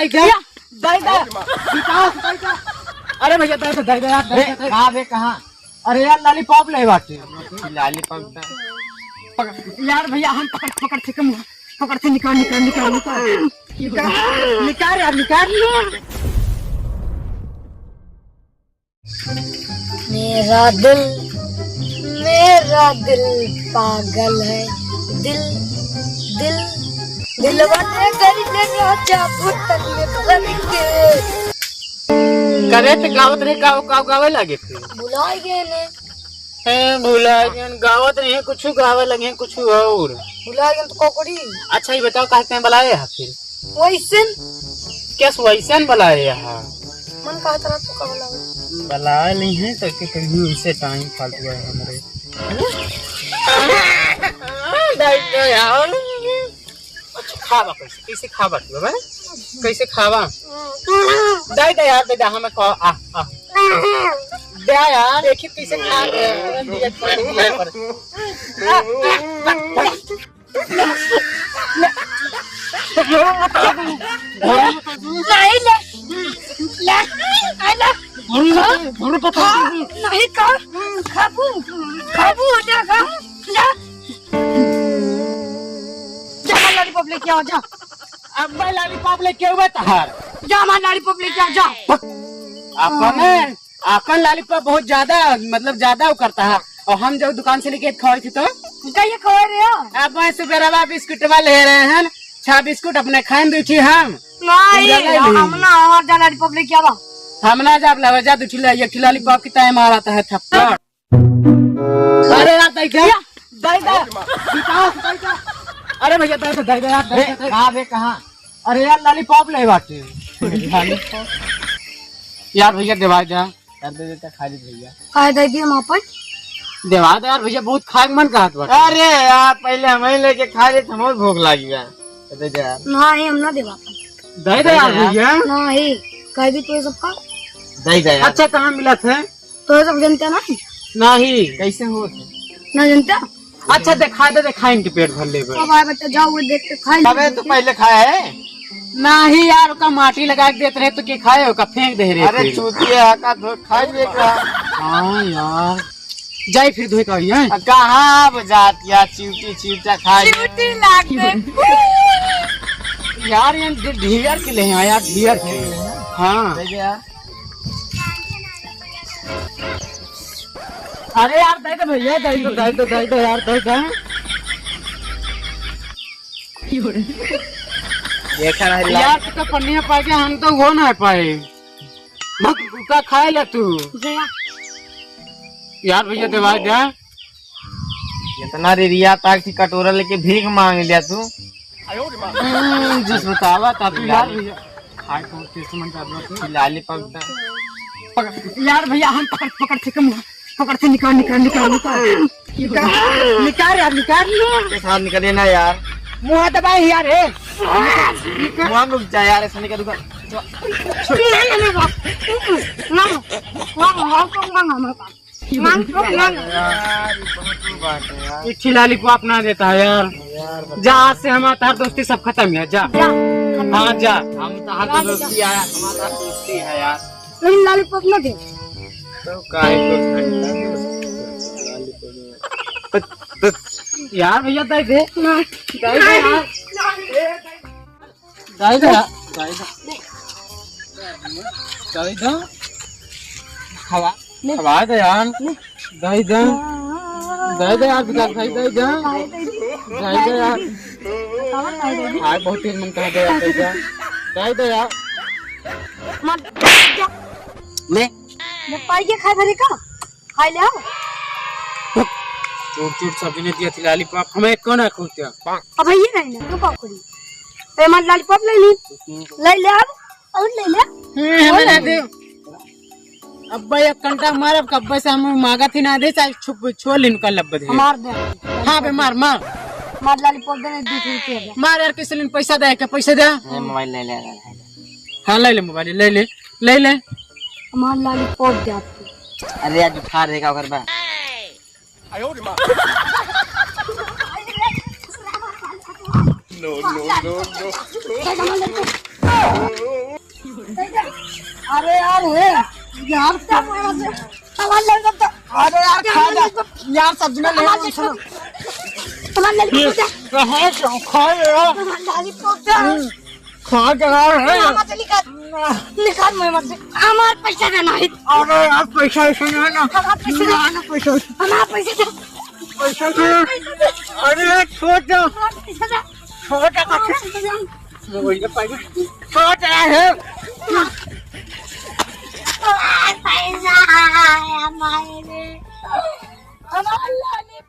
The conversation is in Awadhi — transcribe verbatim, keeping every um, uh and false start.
क्या? दे दे। विकास, दे दे। अरे भैया, दे दे, दे दे यार, दे दे, दे दे। कहाँ बे, कहाँ? अरे यार, lollipop ले बाटे। Lollipop दे। पकड़, यार भैया, हम पकड़, पकड़ से कम, पकड़ से निकाल, निकाल, निकाल, निकाल। निकाल, निकाल यार, निकाल। मेरा दिल, मेरा दिल पागल है। दिल, दिल, दिलवा ले गई ले राजा बोतल में भर के। करे त गावत रहे, का, का गावे लागे थे? भुलाइ गए ने। ए, भुलाइ गए, गावत रहे, कुछ गावे लगे, कुछ और। भुलाइ गए तो कोकड़ी। अच्छा, ये बताओ, काहे ते बुलाए हैं फिर? वैसन। कैस वैसन बुलाए हैं? मन कहत रहा तो का बुलावे? बुलाए नहीं है तो के कहीं इसे टाइम फालतू है हमरे। दाई तो यार। अच्छा, खावा कैसे? कैसे खावा तू, बे? कैसे खावा? दाई, दाई यार, दाई, दाई, हमें कह, आ, आ। दे यार, देखी कैसे खा रहे हैं। दिया, दिया, दिया पर। आ, आ, आ, आ। नहीं ले, ले, ले, ले। हाँ, नहीं खा, खाबू, खाबू हो जा, खा, जा। जा, हमार lollipop लेके आओ, जा। अब मैं lollipop लेके आऊँ तहार। जा, हमार lollipop लेके आओ, जा। अपन है, अपन lollipop बहुत ज्यादा, मतलब, ज्यादा वो करता है। और हम जब दुकान से लेके खाए थे तो? कहिए खाए रहे हो? अब मैं सुबेरवा बिस्कुटवा ले रहे हैं, छह बिस्कुट अपने खाएं, दू ठी हम। नहीं, पूरा ले ली। हम ना, हमार जा lollipop लेके आवा। हम ना जाब लावे, जा दू ठी ले, एक ठी lollipop की तय मारा था थप्पड़। अरे यार, दे दे। या, दे दे। विकास, दे दे। अरे भैया, दे दे, दे दे यार, दे दे, दे दे। कहाँ बे, कहाँ? अरे यार, lollipop ले बाटे। Lollipop। यार भैया, देवा जा। यार, दे देता, खा ली भैया। काहे दे दिए हम आपन? देवा दे यार भैया, बहुत खाए के मन कहत बाटे। अरे यार, पहले हम ही लेके खा ले, तो हमें भूख लागी बा। दे दे यार। नहीं, हम ना देवा। दे दे यार भैया। नहीं, कह दी तो ये सबका। दे दे यार। अच्छा, कहाँ मिला थे? तो ये सब जनता नहीं? नहीं। कैसे हो? ना जनता? अच्छा, देखा दे, देखा इनके पेट भर ले बे। ओ भाई, बच्चा, जाओ, वो देख के खा लो। अबे, तू पहले खाया है? नहीं यार, ओका माटी लगा के देत रहे तो के खाए, ओका फेंक दे रहे अरे फिर। चूतिया का धो, खा ले का? हाँ यार, जाई फिर धोए का, यहाँ। आ, कहाँ अब जात यार, चिवटी चिवटा खा ले। चिवटी लाग दे। यार, ये ढियर के ले हैं यार, ढियर के। हाँ। दे दे यार। अरे यार, दे दे भैया, दे दो, दे दो, दे दो यार, दे दो। देखा नहीं ला- यार, तू तो पन्निया पाके हम तो वो ना पाए। भक, का खाए ला तू? भैया। यार, भैया, देवा दे। इतना रिरिया ताक थी कटोरा लेके भीख मांग लिया तू। हम्म, जस बतावा ता तू यार भैया। खाए को टेस्ट मन का अपना तू। Lollipop दा। पकड़, यार भैया, हम पकड़, पकड़ से कम, पकड़ से निकाल, निकाल, निकाल, निकाल। निकाल, निकाल यार, निकाल। के साथ निकले ना यार। मुंह दबाए यार, ए। मुंह में रुक जा यार, ऐसा नहीं करूँगा। ना, ना, ना, ना, ना, ना, ना, ना, ना। यार, ये बहुत बुरी बात है यार। एक ठे lollipop ना देता है यार। यार, बता। जा, आज से हमार तार दोस्ती सब खतम है, जा। जा। हाँ, जा। हम तार दोस्ती आया, हमार तार दोस्ती है यार। लेकिन lollipop ना दे। तो काहे को खरीदता है? Lollipop में। यार भैया, दे दे। ना। दे दे यार। दे दे, दे दे। दे दे। खवा, ले। खवा दे यार। ले। दे दे। दे दे यार, विकास भाई, दे दे। दे दे यार। खावा, खावा, दे दे। खाए बहुत तेज मन कहा दे यार, दे दे। दे दे यार। मत जा। ले। जब पाई के खाए भरे का? खाई ले आओ। चोट चोट सब्जी ने दिया थी lollipop, हमें एक कौन है खुद क्या? अब ये नहीं ना, तू का करी? ए, मत lollipop ले ली। ले ले अब, और ले ले। हम्म, हमें और ना ले ले। दे। अब भाई एक कंटा मार, अब कब्बे से हम मांगा थी ना दे, चाहे छुप छोड़ लेन कर लब दे। मार दे। हाँ बे, मार, मार। मार lollipop दे, दो सौ रुपया दे। मार यार, किस लेन पैसा दे, के पैसा दे। ये मोबाइल ले ले, ले ले। हाँ, ले ले मोबाइल, ले ले, ले ले। हमार lollipop दे आपको। अरे, आज उठा रहेगा ओकर बा। No, no, no, no। अरे यार, हे, यार, क्या बोला से? सामान ले लो तो। अरे यार, खा जा। यार, सब्जी में ले लो, सुनो। सामान ले लो तो। कहाँ से खा ले यार? सामान डाली तो क्या? हम्म, खा जा यार, हे। मामा से निकाल। निकाल मामा से। हमार पैसा देना है। अरे यार, पैसा ऐसा नहीं है ना। हमार पैसा ना, ना पैसा। हमार पैसा दे। पैसा दे। अरे, छोड़ दो। हमार पैसा दे। छोड़ दो। हमार पैसा दे। मोबाइल पे पैसा। छोड़ दे यार। हमार पैसा आया, मायने। हमार लाली